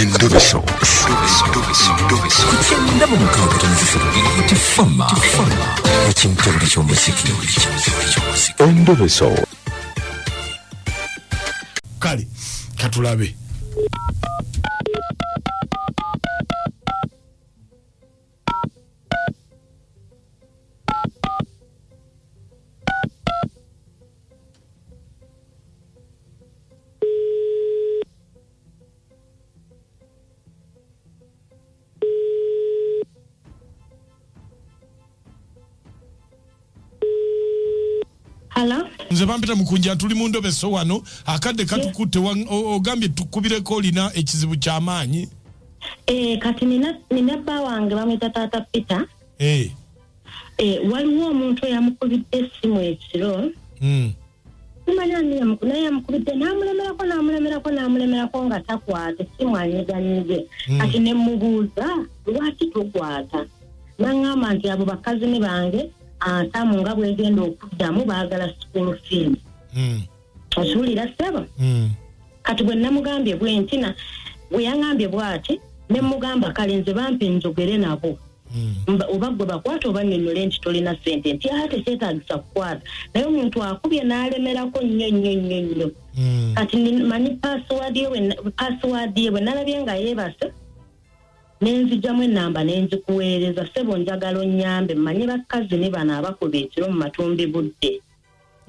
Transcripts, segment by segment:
Endobeso. Ku 96.3 Tifama ekimtebuli ky'omuziki. Endobeso. Kale katulabe. Hello? Nze bampita Mukunja, tuli mu ndobeso wano, akadde katukutte. Ogambye tukubireko, olina ekizibu ky'amaanyi. Eh, kati nina bba wange bamwita Taata Peter. Eh, waliwo omuntu eyamukubidde essimu ekiro. Simanyi ani naye yamukubidde n'amulemerako, n'amulemerako, n'amulemerako nga takwata essimu, anyiganyige. Kati ne mubuuza lwaki tokwata, naŋŋamba nti abo bakazini bange atamu nga bwegenda okuddamu baagala school fees. Okiwulira, ssebo? Kati bwe namugambye bwe nti bwe yaŋŋambye bw'ati, ne mugamba kale nze bampe njogere nabo. Oba gwe bakwata oba nnyonnyole nti tolina ssente, nti ate kyetaagisa kukwata, naye omuntu akubye n'alemerako nnyo nnyo nnyo nnyo. Kati manyi password ye, password ye bwe nalabye nga yeebase, nenzigyamu enamba nenzikuweereza. Ssebo, njagala onnyambe mmanye bakazini bano abakuba ekiro mu matumbi budde.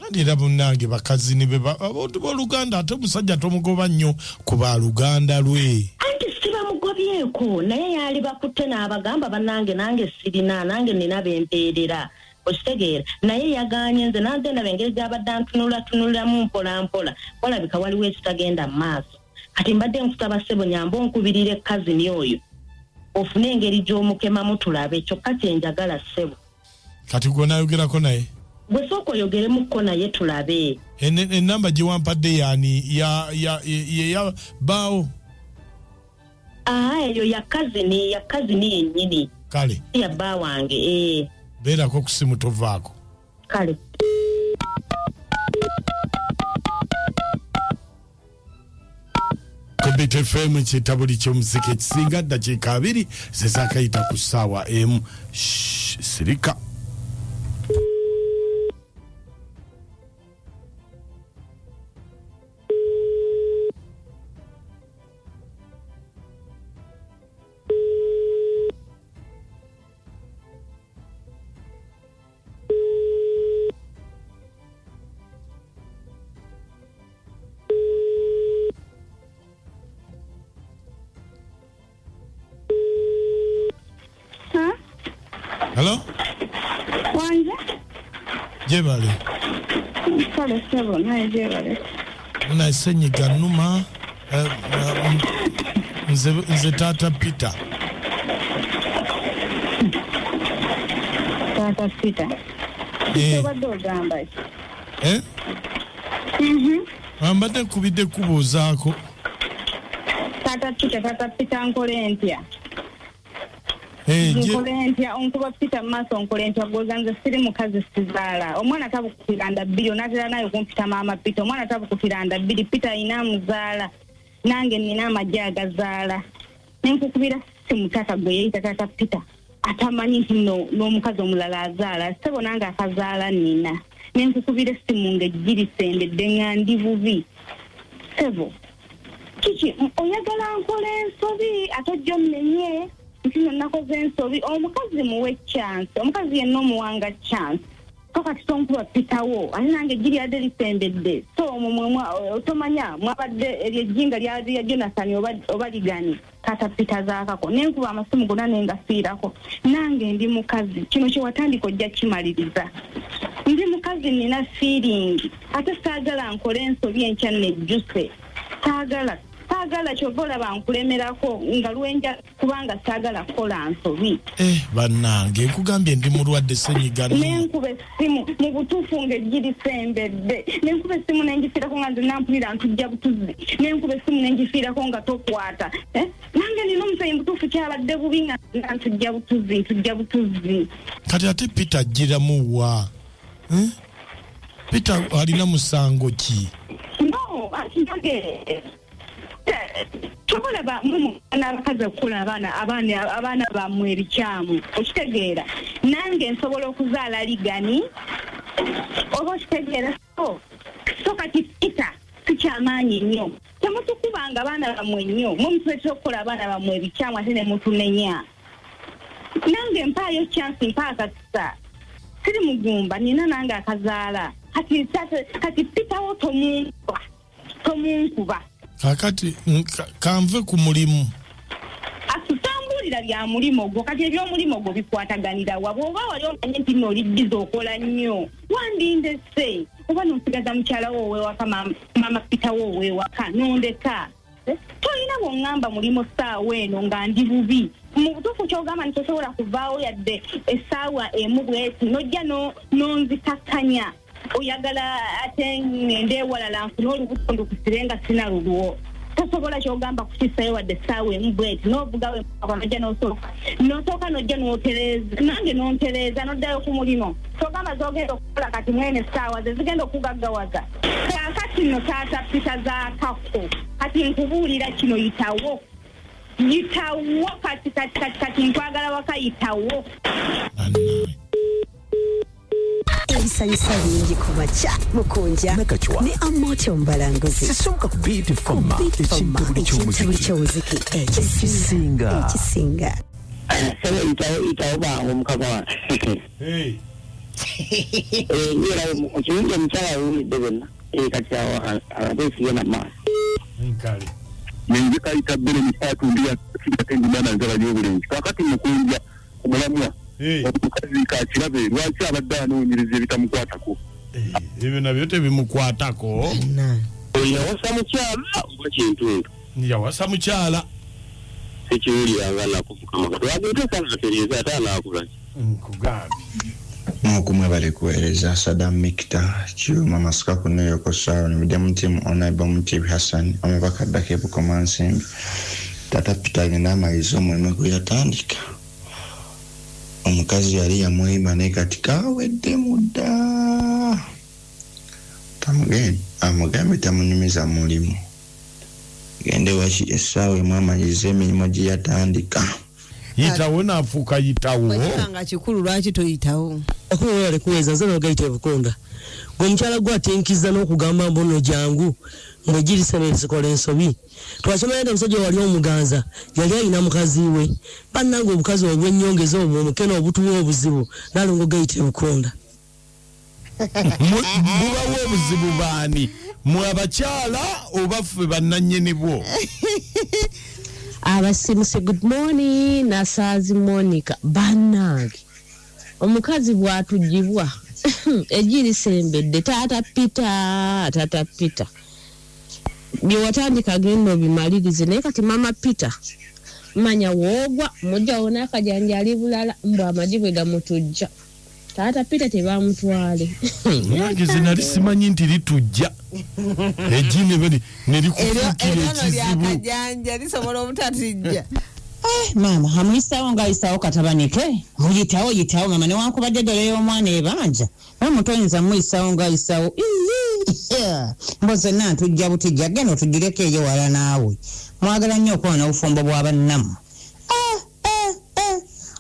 Andi era munnange bakazini be abantu booluganda, ate omusajja tomugoba nnyo ku baluganda lwe. Anti sibamugobyeko, naye yaali bakutte n'abagamba bannange nange sirina, nange nina bempeerera, okitegeera? Naye yaganye. Nze nanze ndaba engeri gy'abadde antunulatunuliramu mpola mpola, walabika waliwo ekitagenda mu maaso. Kati mbadde nkusaba, ssebo, nyamba onkubirire kazini oyo ofune engeri gy'omukemamu tulabe. Kyokka kyenjagala, ssebo, Kati gwe nayogerako naye? Gwe sooka oyogeremukko naye tulabe. Enamba gye wampadde yaani ya bbaawo? Aa, eyo ya kazini, ya kazini yennyini. Kale. Si ya bba wange, ee. Beerako ku simu, tovaako. Kale. Ku Bit FM, ekitabuli ky'omuziki ekisinga, ddakiika 20 zezakayita ku ssaawa 1. Shh, sirika. Ha? Hello? Wanje? Gyebale. Kale ssebo, naye gyebale. Naye senyiga nnuma. Nze Taata Peter. Taata Peter. Obadde ogamba ki? Eh? Mbadde nkubidde kubuuzaako. Taata Peter, Taata Peter, nkole ntya? Eh, Nkole ntya? Onkuba Peter mu maaso, nkole ntya? Goza nze siri mukazi, sizaala. Omwana tabukutira nda bbiri, onaatera naye kumpita maama Peter. Omwana tabukutira nda bbiri. Peter ayina amuzaala, nange nina amagye agazaala. Nenkukubira simu, taata gwe yeyita Taata Peter atamanyi nti no n'omukazi omulala azaala. Ssebo, nange akazaala nina. Nenkukubira essimu ng'ejjirisembedde nga ndi bubi. Ssebo, kiki oyagala nkola ensobi ate ojja onnenye nti no nakoze ensobi? Omukazi muwe chance, omukazi yenna omuwanga chance. So kati tonkuba pitawo, ate nange ejji lyadde lisembedde. So omwo tomanya mwabadde eryo ejjinga lyali lya Jonathan oba ligani. Taata Peter zaakako nenkuba amasimu gonna nengafiirako. Nange ndi mukazi, kino kyewatandika ojja kimaliriza. Ndi mukazi, nina feeling, ate saagala nkole ensobi enkya nejjuse. Saagala, saagala. Kyova olaba nkulemerako nga lwenja, kubanga saagala kukola nsobi. Eh, bannange, nkugambye ndi mulwadde, senyiga nnuma. Nenkuba essimu mu butuufu ng'egirisembedde, nenkuba essimu nengifiirako nga nze nampulira ntujja butuzi. Nenkuba essimu nengifiirako nga tokwata. Eh, nange nina omusayi, mu butuufu kyabadde bubi nga ntujja butuzi, ntujja butuzi. Kati ate Peter agiramu wa? Eh? Peter alina musango ki? No, ati nange Tobalaba n'abakazi okukola abaana bammwe ebikyamu, okitegeera? Nange nsobola okuzaala ligani, oba okitegeera? So kati Peter tukyamaanyi nnyo, temutukubanga abaana bammwe nnyo, mwe mutuleetera okukola abaana bammwe ebikyamu ate ne mutunenya. Nange mpaayo chance, mpa akakisa, siri mugumba, nina nange akazaala. Kati Peter wo tomunkuba. Kakati kanve ku mulimu. Atutambuulira bya mulimu ogwo. Kati eby'omulimu ogwo bikwataganira wa? Bw'oba wali omanye nti nno oli bize okola nnyo, wandindese oba n'osigaza mukyala wo ow'ewaka, maama Peter wo ow'ewaka, n'ondeka. Tolina bw'oŋŋamba mulimu ssaawa eno nga ndi bubi. Mu butuufu ky'ogamba nti tosobola kuvaawo yadde essaawa emu bweti, n'ojja n'onzikakkanya. Oyagala ate ngende ewalala nfune olubuto ndukusire nga sina lulwo. Tosobola ky'ogamba kukissayo wadde essaawa emu bweti, n'ovugawo nojja n'osooka n'ojja n'otereeza, nange n'ontereeza n'oddayo ku mulimu. Ky'ogamba z'ogenda okukola kati mwene essaawa ze zigenda okugaggawaza. Kaakati nno taata Peter zaakako, kati nkubuulira kino, yitawo, yitawo kati, kati, kati, kati nkwagala waka, yitawo. Ebisanyusa bingi ku makya Mukunja Nakachwa. ne Amoti Omubalanguzi. Sisonka ku Beat Fama, Beat Fama, ekintabuli ekintabuli ky'omuziki ky'omuziki ekisinga. Ekisinga. Sebe, itawo, itawo bangu mukama wange. Hey. Era kirungi omukyala awulidde byonna. Kati awo abadde ekigenda mu maaso. Nkale. Nenze kayita bbere misaatu ndiyasigate ndimana njala y'obulenzi. Kakati Mukunja, ku mulamwa, omukazi kakirabe lwaki abadde anoonyereza ebitamukwatako. Ebyo nabyo tebimukwatako. Yawasa mukyala oba kintundu? Yawasa mukyala. Sikiwuliranga naku, mukama kati wagenda anatereeza ate anaakulaki. Nkugambye. N'okumwe bali kuweereza Sadam Mikita Kiwuma Masuka ku New York Saron Midemu Team Honorable Mutebi Hassan omubaka addako e Bukomansimbi. Tata Peter agenda amalirize omulimu gwe yatandika. Omukazi yali yamweyima naye kati kaweddemu dda. Amugambe tamunyumiza mulimu. Gende waki essaawa emu amalirize emirimu gye yatandika. Yitawo naafuuka yitawo. Nga kikulu, lwaki toyitawo? Akuwala kuweza nze nogayita ebukonda gwe omukyala gwe atinkiza n'okugamba mbu nno jangu mbwegirisene zikola ensobi. Twakimanya nti omusajja wali omuganza yali alina mukazi we. Bannange, obukazi obwennyongeza obwo omukene obutuwa obuzibu. Nalongo gayita ebukonda. Bubawo obuzibu baani, mwe abakyala oba ffe bannannyini bwo? Abasimuse, good morning. Nasaazi Monica. Bannange, omukazi bw'atugibwa egirisembedde. Taata Peter, taata Peter, bye watandika genda obimalirize. Naye kati maama Peter, manya woogwa mujjawo n'akajanja ali bulala, mbw amagi bwe gamutujja. Taata Peter tebamutwale. Nange ze nali simanyi nti litujja egi ne likufuukira Eryono ekizibu. Lyakajanja lisobola obutatijja. Maama amuyisawo ng'ayisawo katabani ke. Muyitawo, yitawo maama, newankubadde ddala ey'omwana ebanja, naye omuntu oyinza muyisawo ng'ayisawo. Mbo zenna ntujja butijja, genda otugireko eyo wala. Naawe mwagala nnyo okuba n'obufumbo bwa bannammwe.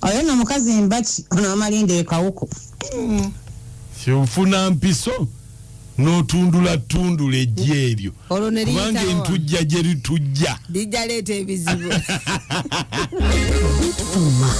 Oyo nno omukazi mbaki ono amalinda ekawuku. Kyofuna mpiso n'otundula tundula ejji eryo. Olwo ne kubanga liyitawo. Entujja gye litujja lijja leeta ebizibu. Fuma.